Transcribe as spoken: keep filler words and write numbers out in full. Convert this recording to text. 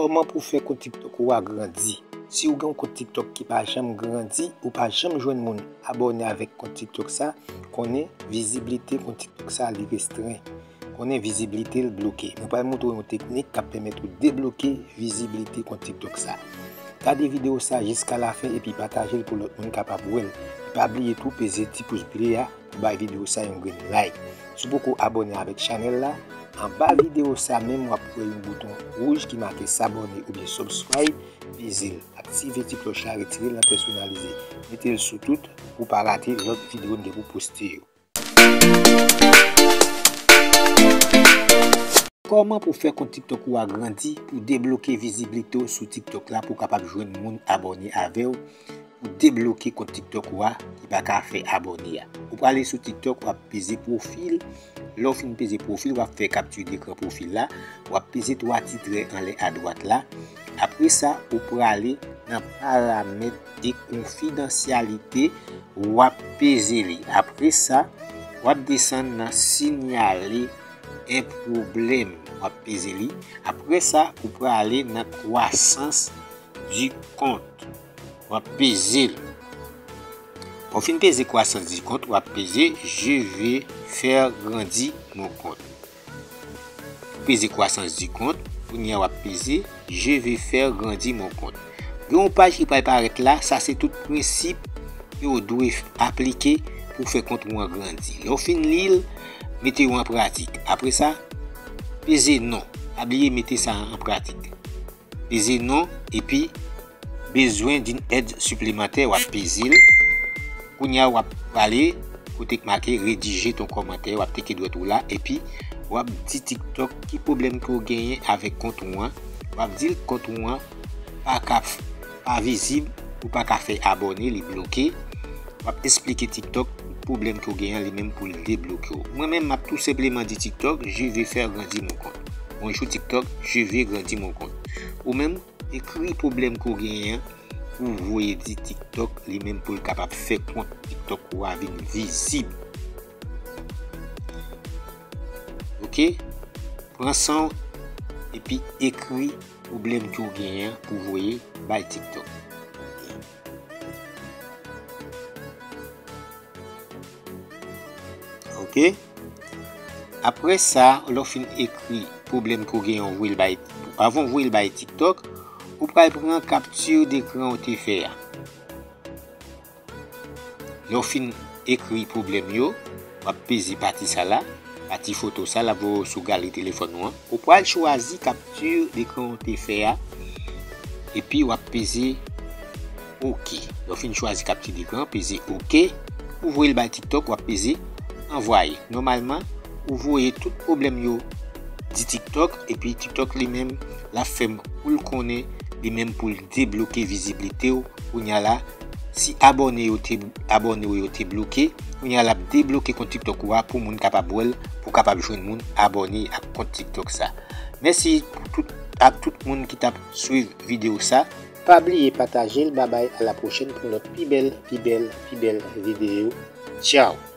Kòman pou w fè kont TikTok ou a grandi? Si w gen yon kont TikTok ki pa janm grandi, ou pa janm jwenn moun abòne avèk kont TikTok sa, konnen viziblite kont TikTok sa li restren. Konnen viziblite l bloke. Mwen pral montre w yon teknik k ap pèmèt ou debloke viziblite kont TikTok sa. Gade videyo sa jiska lafen epi pataje l pou lòt moun kapab wè l. Pa bliye tou peze ti pous ble a pou bay videyo sa yon grenn like. Si w poko abòne avèk chanèl la, anba videyo sa menm w ap wè yon bouton wouj ki make s'abonner oubyen subscribe, peze l. Aktive ti klòch la, retire l nan pèsonalize. Mete l sou tout pou w pa rate lòt videyo n gen pou poste yo. Kòman pou fè kont TikTok ou a grandi, pou debloke viziblite w sou TikTok la, pou w kapab jwenn moun abòne avè w, pou debloke kont TikTok ou a ki pa ka fè abòne a. Ou prale sou TikTok, w ap peze pwofil. Lè w fin peze pwofil, w ap fè kapti dekran pwofil la. W ap peze twa ti trè anlè adwat la. Apre sa, ou prale nan paramèt e konfidansyalite, w ap peze li. Apre sa, w ap desann nan sinyale en pwoblèm, w ap peze li. Apre sa, ou prale nan kwasans di kont, w ap peze l. Ou fin peze kwasans di kont, w ap peze je veux faire grandir mon compte. Ou peze kwasans di kont, kounye a w ap peze je veux faire grandir mon compte. Gen yon paj ki pral parèt la, sa se tout prensip ke w dwe aplike pou fè kont ou an grandi. Lè w fin li l, mete yo an pratik. Apre sa, peze non. Pa bliye mete sa an pratik. Peze non, epi bezwen d'une aide supplémentaire, w ap peze l. Kounye a, w ap prale kote k make rédiger ton commentaire, w ap teke dwèt ou la, epi w ap di TikTok ki pwoblèm ke w genyen avèk kont ou an. W ap di l kont ou an pa ka f-, pa vizib, ou pa ka fè abòne, li bloke. W ap esplike TikTok pwoblèm ke w genyen an, li menm pou l debloke w. Mwen menm, m ap tou senpleman di TikTok, je veux faire grandir mon compte. Bonjou TikTok, je veux grandir mon compte. Ou menm, ekri pwoblèm ke w genyen an pou w voye di TikTok, li menm pou l kapab fè kont TikTok ou a vin vizib. Oke? Pran san w epi ekri pwoblèm ke w genyen an pou w voye bay TikTok. Oke? Apre sa, lè w fin ekri pwoblèm ke w genyen an, w voye l bay, avan w voye l bay TikTok, ou pral pran kapti dekran w te fè a. Lè w fin ekri pwoblèm yo, w ap peze pati sa la, pati foto sa l ap voye w sou galri telefòn ou an. Ou pral chwazi kapti dekran w te fè a, epi w ap peze oke. Lè w fin chwazi kapti dekran, peze oke. Ou voye l bay TikTok, w ap peze anvwaye. Nòmalman, ou voye tout pwoblèm yo di TikTok, epi TikTok li menm, l ap fè m pou l konnen, li menm pou l debloke viziblite w. Kounye a la, si abòne yo te, abòne w yo te bloke, kounye a l ap debloke kont TikTok ou a pou moun kapab wè l, pou kapab jwenn moun abòne ak kont TikTok sa. Mèsi pou tout, ak tout moun ki t ap swiv videyo sa. Pa bliye pataje l, babay, a la pwochèn pou lòt pi bèl, pi bèl, pi bèl videyo. Tchaw!